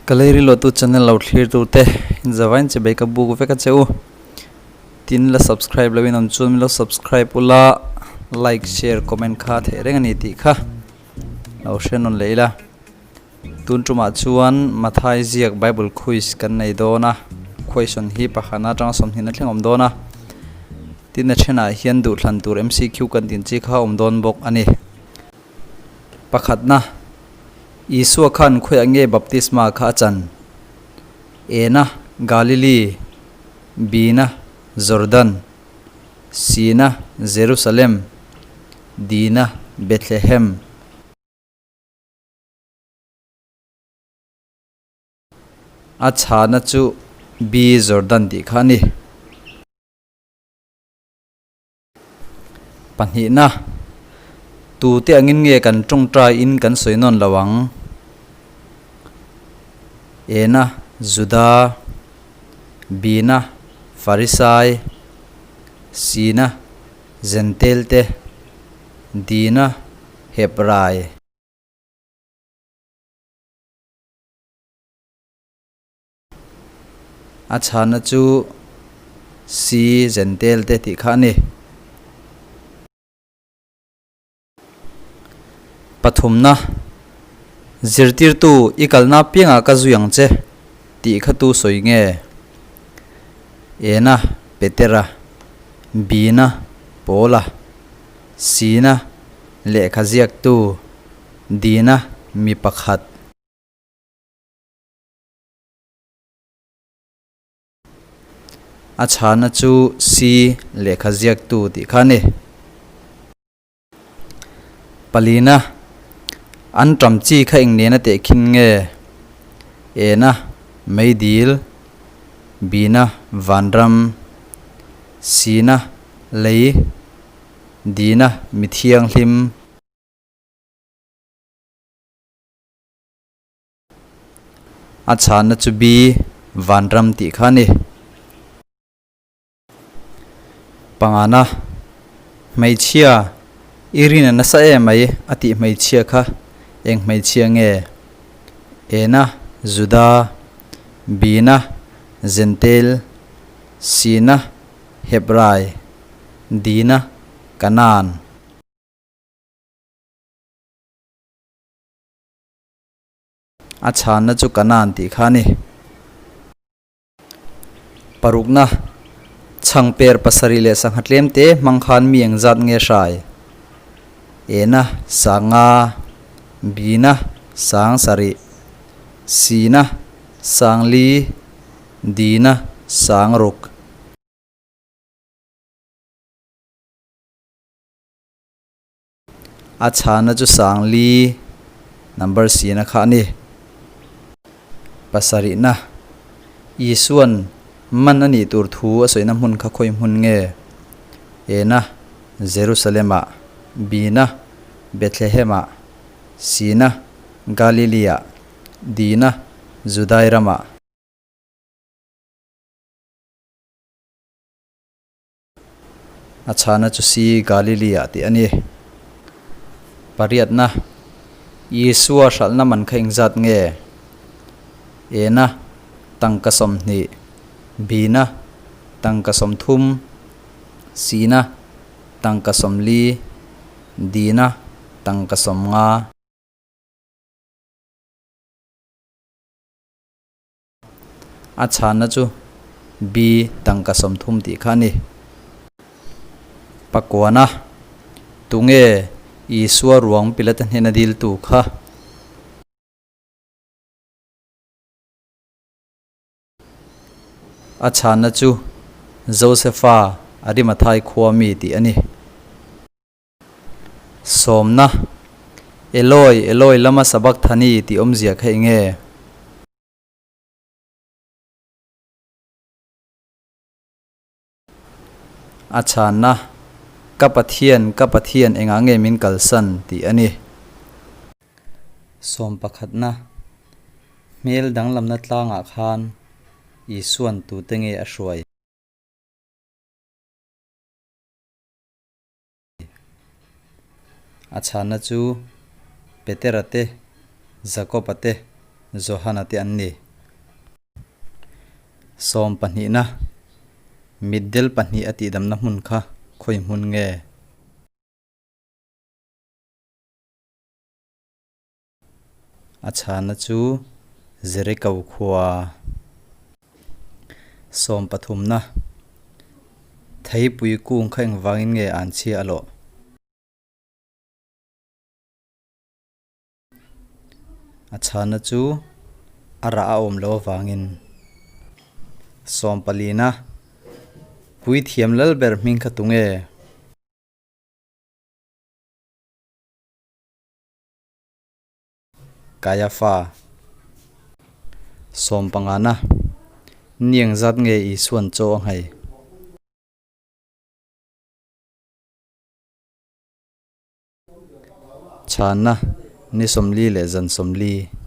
Ka lei rilawtu channel lo thlir tur te in zavain chibai ka buk vek a che u. Tin la subscribe lo in awm chuan min lo subscribe ula like share comment kha theih reng a ni tih kha lo hre nawn leh ila. Tun tumah chuan Mathai ziak Bible quiz kan nei dawn a, question hi pakhatna atanga sawmhnihna thleng awm dawn a. Tin a thenah hian duhthlan tur MCQ kan tin chi kha awm dawn bawk a ni. Pakhatna, Isua khan khawiah nge baptisma kha a chan? Ena, Galili, Bina, Jordan, Sina, Jerusalem, Dina, Bethlehem. A chhana chu B Jordan tih kha a ni. Pahnihna, Tute angin nge kan tawngtai in kan sawi nawn lo ang? Ena, Juda, Bina, Farisai, Sina, Zentelte, Dina, Hebrai. A chhana chu Si Zentel te tih kha a ni. Pathumna, Zirtirtu i kalna piangah ka zui ang che tih kha tu sawi nge? Ena, Petera, Bina, Paula, Sina, lehkha ziaktu, Dina, mi pakhat. A chhana chu C lehkha ziaktu tih kha a ni. Palina, An ṭam chi kha eng nena tehkhin nge? Ena, Meidil, Bina, Vanram, Sina, Lei, Dina, Mi Thianghlim. A chhana chu B, Vanram tih kha a ni. Pangana, Hmeichhia, i rin a nasa em mai a tih hmeichhia kha eng hmeichhia nge? Ena, Juda, Bina, Zentel, Sina, Hebrai, Dina, Kanaan. A chhanna chu Kanaan tih kha a ni. Parukna, Chhangper pasarih leh sangha tlem te hmang khan mi engzat nge hrai? Ena, Sanga, Bina, Sang sarih, Sina, Sangli, Dina, Sangruk. A chhana chu Sangli number sina kha a ni. Pasarihna, Isuan man a nih tur thu a sawina hmun kha khawi hmun nge? Ena, Jerusalem-ah, Bina, Bethlehem-ah, Sina, Galilee-ah, Dina, Judai ramah. A chhana chu si Galilee-ah tih a ni. Pariatna, Isua hralhna man kha engzat nge? Ena, Tangka 20. Bina, Tangka 30. Sina, Tangka 40. Dina, Tangka 50. A chhanna chu B tangka 30 tih kha a ni. Pakuana, Tunge Isua ruang Pilate hnena diltu kha? A chhanna chu Josefa Arimathai khua mi tih a ni. Sawmna, Eloi, Eloi lama sabakthani tih awmzia kha eng nge? A chhanna, Ka Pathian, ka Pathian engah nge min kalsan? tih a ni. Sawm pakhatna, Hmel danglamna tlangah khan Isuan tute nge a hruai? A chhanna chu Petera te, Jakoba te. Johana te an ni. Sawm pahnihna, Mitdel pahnih a tihdamna hmun kha khawi hmun nge? A chhana chu Jeriko khua. Sawm pathumna, Theipui kung kha engvangin nge an chhia a lawh? A chhana chu a rah a awm lo avangin. Sawm palina, Puithiam Lalber hming kha tunge? Kaiafa, Sawm pangana, Ni engzat nge Isuan chaw a nghei? Chhanna, Ni 40 leh zan 40.